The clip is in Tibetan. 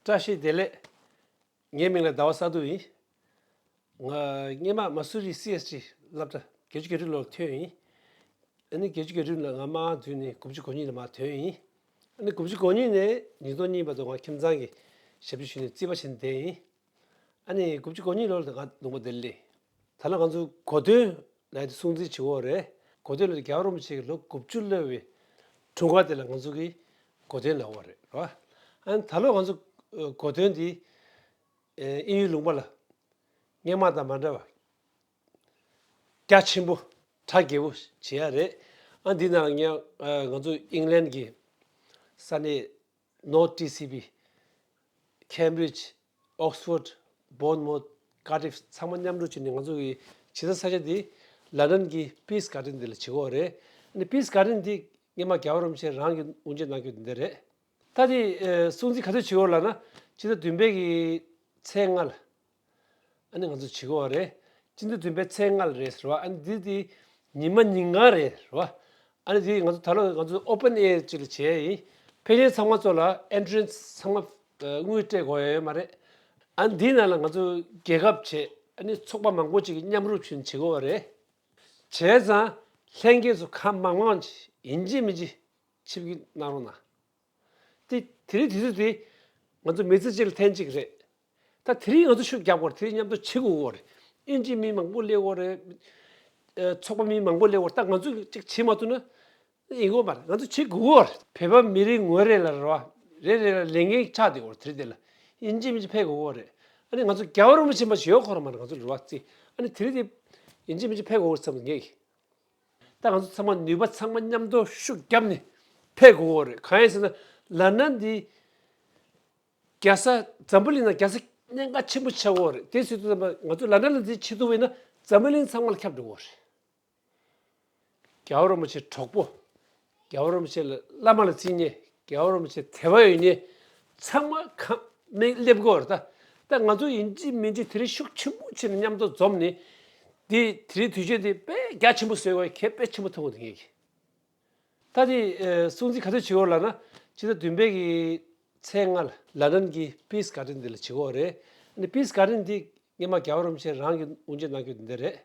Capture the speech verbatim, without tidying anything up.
བཀྲ་ཤིས་བདེ་ལེགས། ངའི་མིང་ལ་ཟླ་བ་ས་རྡོ་ཡིན། ང་སྔོན་མ་མ་སུ་རི་སི་ཨེས་ཊི་སློབ་གྲྭ་བརྒྱད་ཅུ་གྱ་དྲུག་ལོར་ཐོན་ཡིན། ཨ་ནི་བརྒྱད་ཅུ་གྱ་དྲུག་ལ་ང་མར་འཛུལ་ནས་དགུ་བཅུ་གོ་གཉིས་ལ་མར་ཐོན་ཡིན། ཨ་ནི་དགུ་བཅུ་གོ་གཉིས་ནས་ཉིས་སྟོང་གཉིས་བར་དུ་ང་ཁྱིམ་ཚང་གི་ཞབས་ཕྱི་ཞུས་ནས་རྩིས་པ་བྱས་ནས་བསྡད་ཡིན། ཨ་ནི་དགུ་བཅུ་གོ་གཉིས་ལོར་ང་ལུང་པ་འདིར་སླེབས། ད་ལོ་ང་ཚོ་གོ་སྟོན་ལབ་ཡ་དེ་སྲུང་བརྩི་བྱེད་ཀྱི་ཡོད་རེད། གོ་སྟོན་ལབ་དེ་རྒྱལ་བ་རིན་པོ་ཆེ་གི་ལོ་དགུ་བཅུ་ལོན་པའི་འཁྲུངས་སྐར་དེ་ལ་ང་ཚོ་གིས་གོ་སྟོན་ལབ་ཀྱི་ཡོད་རེད། རེད་བ། ཨ་ནི་ད་ལོ་ང་ཚོ་གོ་སྟོན་འདི་ཨིན་ཡུལ་ལུང་པ་ལ་སྔོན་མ་དང་མ་འདྲ་བ་རྒྱ་ཆེན་པོ་གྲ་རྒྱས་པོ་བྱེད་ཡ་རེད། ཨ་འདི་ནང་ལ་ང་ང་ཚོ་ཨིང་ལན་གྱི་ས་གནས་ནོར་ཊི་སི་བི། ཁེམ་བྷི་རིཇ། ཨོག་སི་ཕོར་ཌི། བོརན་མོཐ། ཀར་ཌིཕ་ཚང་མ་མཉམ་འགྲོ་བྱས་ནས་ང་ཚོ་གི་བྱེད་ས་ས་ཆ་འདི་ལན་ཌན་གྱི་པིས་གྷར་ཌེན་འདི་ལ་བྱེད་ཀྱི་ཡོད་རེད། ཨ་ནི་པིས་གྷར་ཌེན་འདི་སྔོན་མ་རྒྱལ་བ་རིན་པོ་ཆེ་རང་གིས་དབུ་འབྱེད་གནང་རྒྱུ་འདི་འདྲ་རེད། ད་དེ་ཨ་སྲུང་བརྩི་ག་དུས་བྱེད་ཀྱི་ཡོད་ལབ་ན་སྤྱི་ཟླ་བདུན་པའི་གི་ཚེས་ལྔ་ལ། ཨ་ནི་ང་ཚོ་བྱེད་ཀྱི་ཡོད་རེད། སྤྱི་ཟླ་བདུན་པའི་ཚེས་ལྔ་ལ་རེད་ཟེར་བ། ཨ་ནི་འདི་དེ་ཉི་མ་ཉིན་གང་རེད་ཟེར་བ། ཨ་ནི་དེ་ང་ཚོ་ད་ལོ་ང་ཚོ་ཨོ་པན་ཨེར་ཅིག་ལ་བྱས་ཡིན། ཕལ་ཆེར་ཚང་མ་ཚོ་ལ་ཨེན་ཊི་རན་སི་ཚང་མ་ཨ་དངུལ་སྤྲད་དགོས་ཡ་ཡོད་མ་རེད། ཨ་ནི་འདིའི་ནང་ལ་ང་ཚོ་རྒྱལ་ཁབ་བྱས། ཨ་ནི་ཚོགས་པ་མང་པོ་ཅིག་གིས་མཉམ་རུབ་བྱས་ནས་བྱེད་ཀྱི་ཡོད་རེད། བྱས་ཙང་ལྷན་རྒྱས་ཚོ་གང་མང་མང་ཅིག་ཡིན་གཅིག་མིན་གཅིག་ཆིབས་བསྒྱུར་གནང་རོགས་གནང་། དེ་དེ་རིང་དུས་ཚོད་དེ་ང་ཚོ་མི་ཚེ་གཅིག་ལ་ཐེངས་གཅིག་རེད། ད་དེ་རིང་ང་ཚོ་ཤུགས་རྒྱག་དགོས་རེད། དེ་རིང་མཉམ་དུ་བྱེད་དགོས་ཀྱི་ཡོད་རེད། དབྱིན་ཇིའི་མི་མང་པོ་སླེབས་ཀྱི་ཡོད་རེད། ཨ་ཚོགས་པ་མི་མང་པོ་སླེབས་ཀྱི་ཡོད་རེད། ད་ང་ཚོས་གཅིག་བྱེད་མ་ཐུབ་ན་ཡིན་དགོས་མ་རེད། ང་ཚོ་བྱེད་དགོས་ཀྱི་ཡོད་རེད། བོད་པ་མི་རེ་ངོ་རེ་ལ་རེད་བ། རེ་རེ་ལ་ལས་འགན་ཆགས་བསྡད་ཡོད་རེད། དེ་རིང་དེ་ལ་ཡིན་གཅིག་མིན་གཅིག་ཕེབས་དགོས་ཀྱི་ཡོད་རེད། ཨ་ནི་ང་ཚོ་རྒྱལ་བ་རིན་པོ་ཆེ་མ་ཞིག་ཡོད་ཁོ་རང་མ་རེད། ང་ཚོ་རེད་བ་རྩིས། ཨ་ནི་དེ་རིང་དེ་ཡིན་གཅིག་མིན་གཅིག་ཕེབས་དགོས་ཀྱི་ཡོད་རེད་བསམ་ངེས་ཀྱི། ད་ང་ཚོ་ཚང་མ་ནུས་པ་ཚང་མ་མཉམ་དུ་ཤུགས་བརྒྱབ་ནས་ཕེབས་དགོས་ཀྱི་ཡོད་རེད། གང་ཡིན་ཟེར་ན་ལན་ཌན་འདི་རྒྱལ་ས་འཛམ་བུ་གླིང་ནང་རྒྱལ་ས་གནད་འགག་ཆེན་པོ་ཆགས་ཀྱི་ཡོད་རེད། དེ་ཟེར་དུས་ཙམ་པ་ང་ཚོ་ལན་ཌན་ལ་འདི་བྱེད་ཐུབ་པ་ཡིན་ན་འཛམ་བུ་གླིང་ཚང་མ་ལ་ཁྱབ་འགྲོ་གི་ཡོད་རེད། རྒྱལ་བ་རིན་པོ་ཆེའི་གྲོགས་པོ། རྒྱལ་བ་རིན་པོ་ཆེ་ལ་བླ་མ་ལ་བརྩི་མཁན། རྒྱལ་བ་རིན་པོ་ཆེ་དད་པ་ཡོད་མཁན་ཚང་མ་གང་མེད་སླེབས་ཀྱི་ཡོད་རེད་ད། ད་ང་ཚོ་ཡིན་གཅིག་མིན་གཅིག་དེ་རིང་ཤུགས་ཆེན་པོ་བྱས་ནས་མཉམ་དུ་འཛོམས་ནས་འདི་དེ་རིང་དུས་ཆེན་འདི་དཔེ་རྒྱ་ཆེན་པོ་བཟོ་དགོས་གལ་དཔེ་ཆེན་པོ་མཐོང་གི་འདུག་ངེད་ཀྱིས། ད་དེ་ཨ་སྲུང་བརྩི་ག་དུས་བྱེད་ཀྱི་ཡོད་ལབ་ན་ཕྱི་ཟླ་བདུན་པའི་གི་ཚེས་ལྔ་ལ་ལན་ཌན་གྱི་པིས་གྷར་ཌེན་འདི་ལ་བྱེད་ཀྱི་ཡོད་རེད། ཨ་ནི་པིས་གྷར་ཌེན་འདི་སྔོན་མ་རྒྱལ་བ་རིན་པོ་ཆེ་རང་གིས་དབུ་འབྱེད་གནང་རྒྱུ་འདི་འདྲ་རེད།